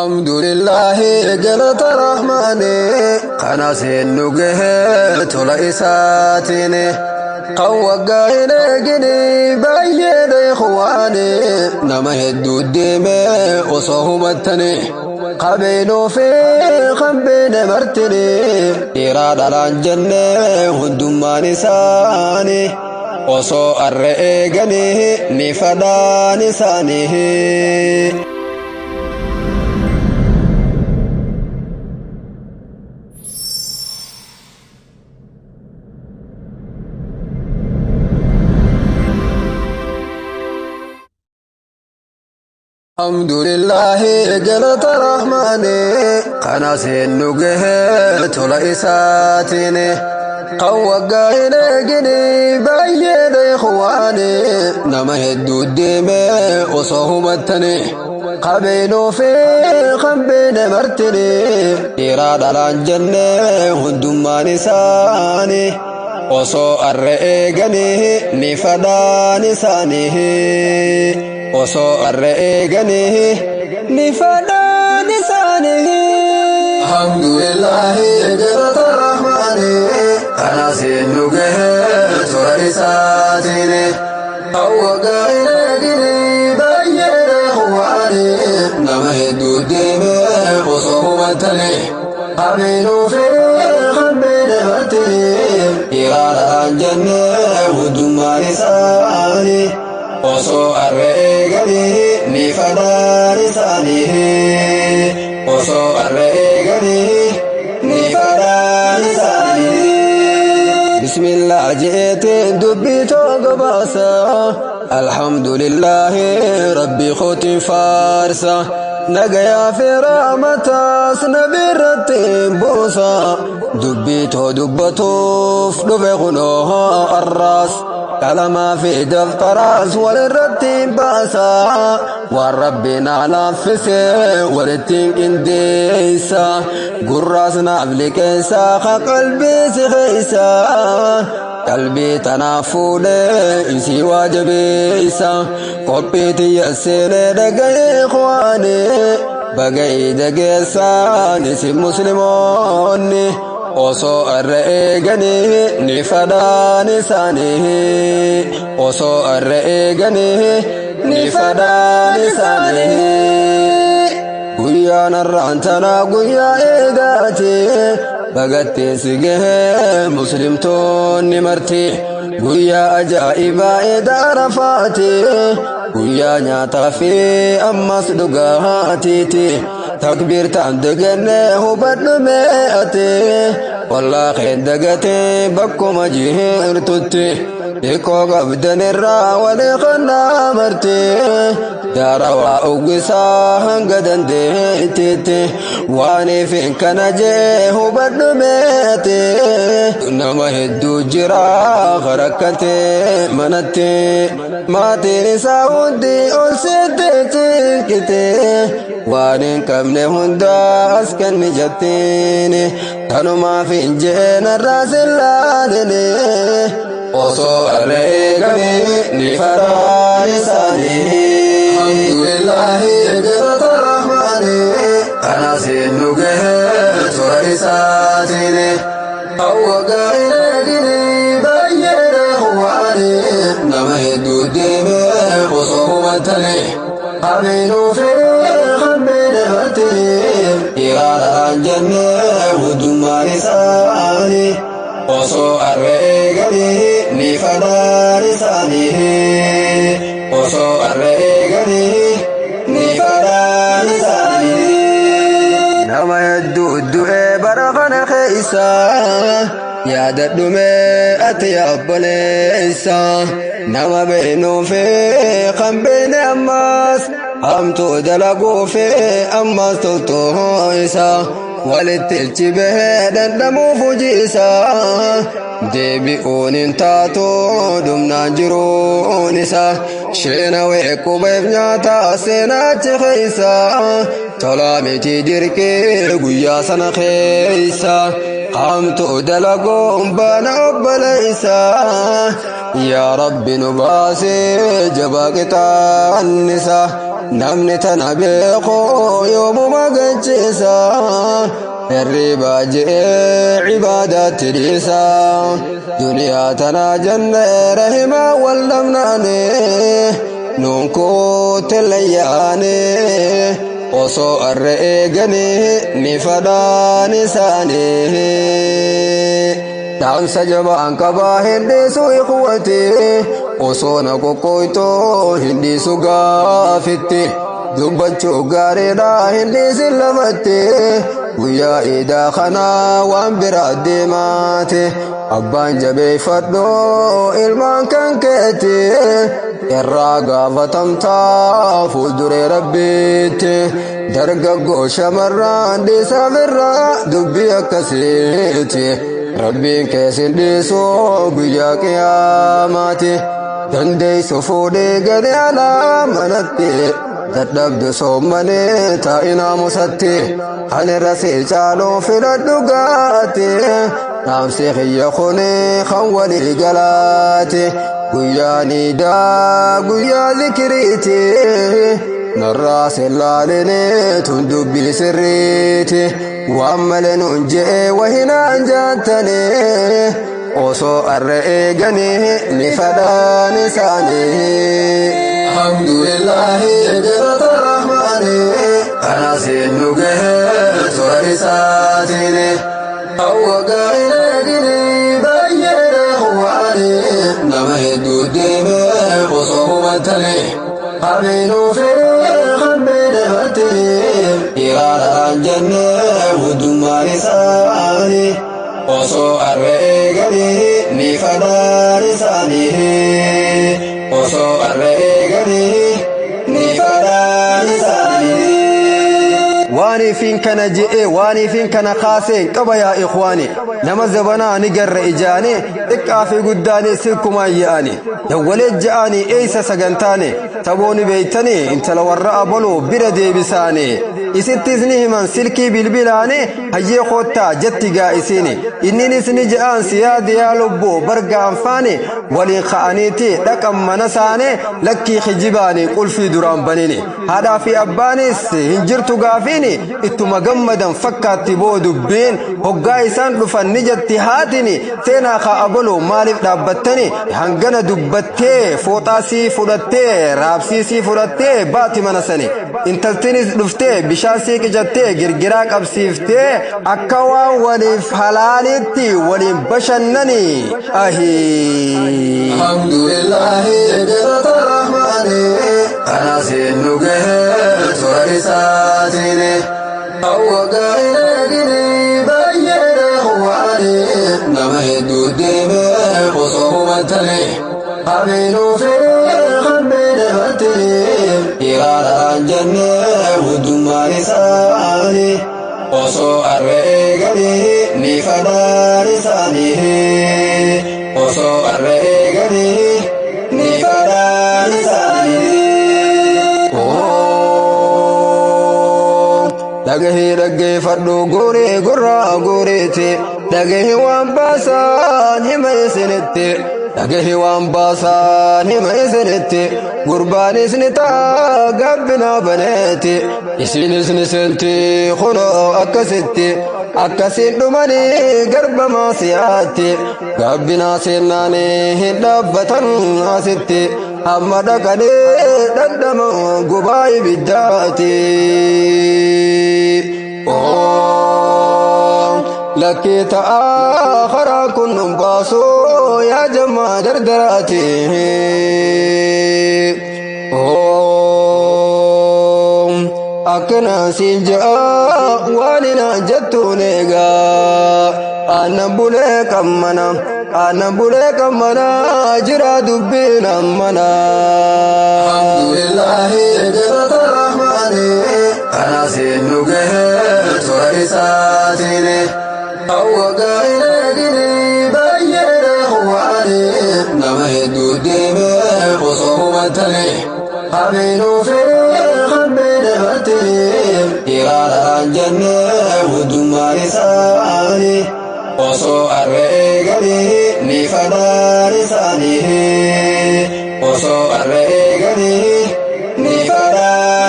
Alhamdulillahi galata rahmaani kana seennu gahee tola isaatiin kan waggaa hin eegini baay'eedha ikhwaani nama hedduu deeme osoo hubattani qabeenuu fi qabbeene martini dhiiraa dhalaan jenne hundummaan isaani osoo arre eeganii ni fadhaan isaanii. Alhamdulillahi galata rahmaani kana seennu gahee tola isaatiin kan waggaa hin eegini baay'eedha ikhwaani nama hedduu deeme osoo hubattani qabeenuu fi qabbeene martini dhiiraa dhalaan jenne hundummaan isaanii osoo arre eeganii ni fadhaan isaanii. Osoo arre eeganii ni fadhaan isaanii. Alhamdulillahi galata rahmaani kana seennu gahee tola isaatiin kan waggaa hin eegini baay'eedha ikhwaani nama hedduu deeme osoo hubattani qabeenuu fi qabbeene martini dhiiraa dhalaan jenne hundummaan isaanii. Osoo arre eeganii ni fadhaan isaanii. Osoo arre eeganii ni fadhaan isaanii. Bismillah jeetiin dubbii too baasa. Alhamdulillahi rabbi kootiin faarsa. Nagayaa fi rahmataas nabi irratti buusa. Dubbii too dubbatuuf dhufe kunoo arraas. Qalamaa fi daftaraas walirratti baasa. Waan rabbi naa laaffise walitti qindeessa. Gurraas naaf liqeessa ka qalbii si keessa. Qalbii tanaaf fuudhee isii waa jabeessa. Qophii tiyya seenee dhaga'ee ikhwaani. Baga'ii dhageessaan isin musliimoonni. Osoo arra eeganii ni fadhaan isaanii. Osoo arra eeganii ni fadhaan isaanii. Guyyaan har'aan tanaa guyyaa eegaati. Bagattee si gahee muslimtoonni marti. Guyyaa ajaa'ibaa eeda Arafaati. Guyyaa nyaataa fi ammas dhugaatiiti. Takbiirtaan dagannee hubadhu mee'ate. Wallaahi dagatee bakkuma jirtutti. Dhiqoo qabdanirraa walii qonnaa marti. Daarawaa uwwisaa hanga dandeettitti. Waan ifin kana jee hubadhu mee'ate. Nama hedduu jira rakkatee manatti. Maatiin isaa hundi ol seettee cinqite. Waan hin qabne hundaa as kenni jettiin. Tanumaaf hin jeen irraa sin laalini. Osoo arre eeganii ni fadhaan isaanii. Alhamdulillahi galata rahmaani kana seennu gahee tola isaatiin. Kan waggaa hin eegini baay'eedha ikhwaani nama hedduu deeme osoo hubattani qabeenuu fi qabbeene martini dhiiraa dhalaan jenne hundummaan isaanii. Osoo arre eeganii ni fadhaan isaanii. Osoo arre eeganii ni fadhaan isaanii. Nama hedduu du'ee bara kana keessa yaadadhu mee ati obboleessa. Nama beeknuu fi kan beekne ammas hamtuu dalaguu fi ammas toltuu isa. Walitti ilchi bahee dhandhamuuf hojii isaa. Deebi'uun hin taatu dhumnaan jiruun isa. Sheena weequbeef nyaata seenaachi keessa. Tolaa miti dirqii guyyaa sana keessa. Hamtuu dalaguun baana obboleessa. Yaa Rabbi nu baasee jabaa qixaannisa. Namni tana beeku yoomuma gachiisa. Hirribaa je'ee cibaadaatti dhiisa. Duniyaa tana jennee rahimaa wal dhabnaane. Nuun kuutte layyaane. Osoo arra eeganii ni fadhaan isaanii. Dhaamsa jabaan qabaa hin dhiisu ikhwati. Osoo na qoqqooytoo hin dhiisu gaafitti. Dubbachuu gaariidha hin dhiisin lafatti. Guyyaa iidaa kanaa waan biraa deemaate. Abbaan jabeeffadhoo ilmaan kan keeti. Irraa gaafatamtaa fuulduree Rabbiitti. Dargaggoo shamarraan dhiisaaf irraa dubbii akkasiiti. Rabbiin keessin dhiisu guyyaa qiyaamaati. Dandeessu fuudhee gadi alaa manatti. Dadhabdu soommanee taa'inaa musatti. Kan irra si caaluu filadhu gaati. Dhaamsi kiyya kuni kan walii galaati. Guyyaan iidaa guyyaa zikiriiti. Narraa sillaalinee tun dubbii sirriiti. Waan malee nuun je'ee wahinaan jaattanii. Osoo arra eeganii ni fadhaan isaanii. Alhamdulillahi galata Rahmaani. Kana seennu gahee tola isaatiin. Hawwa gaa'ela eeganii baay'ee waani. Nama hedduu deemee osoo hubatanii. Habeenuu fedhee habbee dabartee. Dhiiraadhaan jennee guddummaan isaanii. Osoo arra eeganii ni fadhaan isaanii. Osoo arra eeganii ni fadhaan isaanii. Waaniifin kana je'ee waaniifin kana kaaseen qaba yaa ikhwaani. Nama zabanaa ni garra ijaane, xiqqaa fi guddaanis silkumaan yaa'ani. Dawwalee ja'anii eeysa sagantaane taphooni beeytanii intala warra abaloo bira deebisaane. Isittis ni himan silkii bilbilaane, hayyee koottaa jetti gaa isiini. Inninis ni je'aan si yaade yaa lubbuu barga anfaane. Waliin ka'aniiti dhaqan mana saane, lakkii kijibaani qulfii duraan banini. Haadhaa fi abbaanis hin jirtu gaafiini ittuma gammadan fakkaatti boo dubbiin. Hoggaa isaan dhufan ni jetti haatini, seenaa kaa abaloo maaliif dhaabbattani? Hangana dubbattee fooxaa sii fudhattee raabsii sii fudhattee baati mana sani. Intaltinis dhuftee bishaan sii qicattee girgiraa qabsiiftee akka waan waliif halaalitti waliin bashannani. Ahii. Alhamdulillahi galata Rahmaani. Kana seennu gahee tola isaatiin. Hawwa gaa'ela eeganii baay'ee waani. Nama hedduu deemee osoo hubatanii. Habeenuu fedhee habbee dabartee. Dhiiraadhaan jennee guddummaan isaanii. Osoo arra eeganii ni fadhaan isaanii. Osoo arra eeganii ni fadhaan isaanii. Dhagahii dhaggeeffadhu gooree gurraa gooreeti. Dhagahii waan baasaan hima isinitti. Dhagahii waan baasaan hima isinitti. Gurbaanis ni ta'a gabbinaa baneeti. Isinis ni seenti kunoo akkasitti. Akkasiin dhumanii garba maasiyaatti. Gabbinaa seennaanii hin dhaabbatan asitti. Amma dhaqanii dhandhama gubaa ibiddaati. Lakkii ta'aa karaa kun nun baasu yaa jammaa dardaraati. Akkana siin ja'a waan inaan jettuun eegaa. Aannan bulee qammana, aannan bulee qammana, jira dubbiin ammana. Alhamdulillahi galata Rahmaani. Kana seennu gahee tola isaatiin. Hawwa gaa'ela eeganii baay'ee waani. Nama hedduu deemee osoo hubatanii. Habeenuu fedhee habbee dabartee. Dhiiraadhaan jennee guddummaan isaanii. Osoo arra eeganii ni fadhaan isaanii. Osoo arra eeganii ni fadhaan.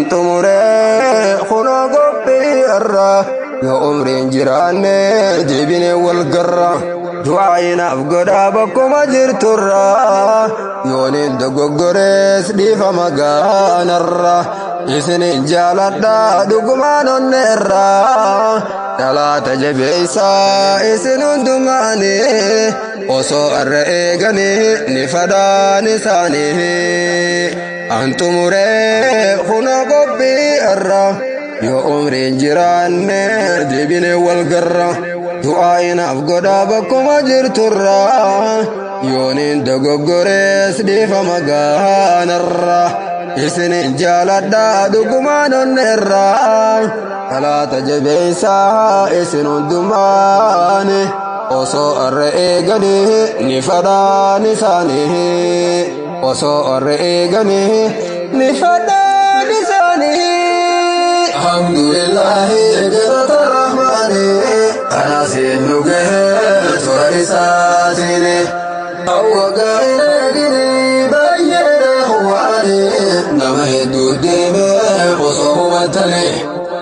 An xumuree kunoo qophii irra yoo umriin jiraanne deebine wal garra. Du'aayinaaf godhaa bakkuma jirturra yooniin dogoggorees dhiifama gaanarra. Isinin jaaladha dhugumaan onneerra dhalaata jabeeysaa isin hundumaani osoo irra eeganii ni fadhaan isaanii. An xumuree kunoo qophii irra yoo umriin jiraanne deebine wal garra. Du'aayinaaf godhaa bakkuma jirturra yooniin dogoggorees dhiifama gaanarra. Isinin jaaladha dhugumaan onneerra dhalaata jabeeysaa isin hundumaani osoo irra eeganii ni fadhaan isaanii. Osoo irra eeganii ni fadhaan isaanii. Alhamdulillahi galata rahmaani kanaasiin nu gahee tura isaatiin. Hawwa gaa'ela baay'ee waani nama hedduu deeme osoo hubatanii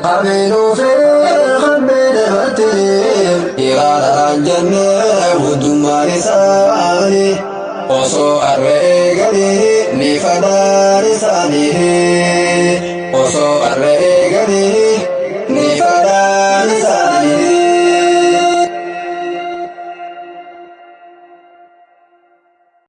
habeenuu fi hambeen bartee ilaalaan jennee hundummaan isaanii osoo arra eeganii ni fadhaan isaanii. Osoo arra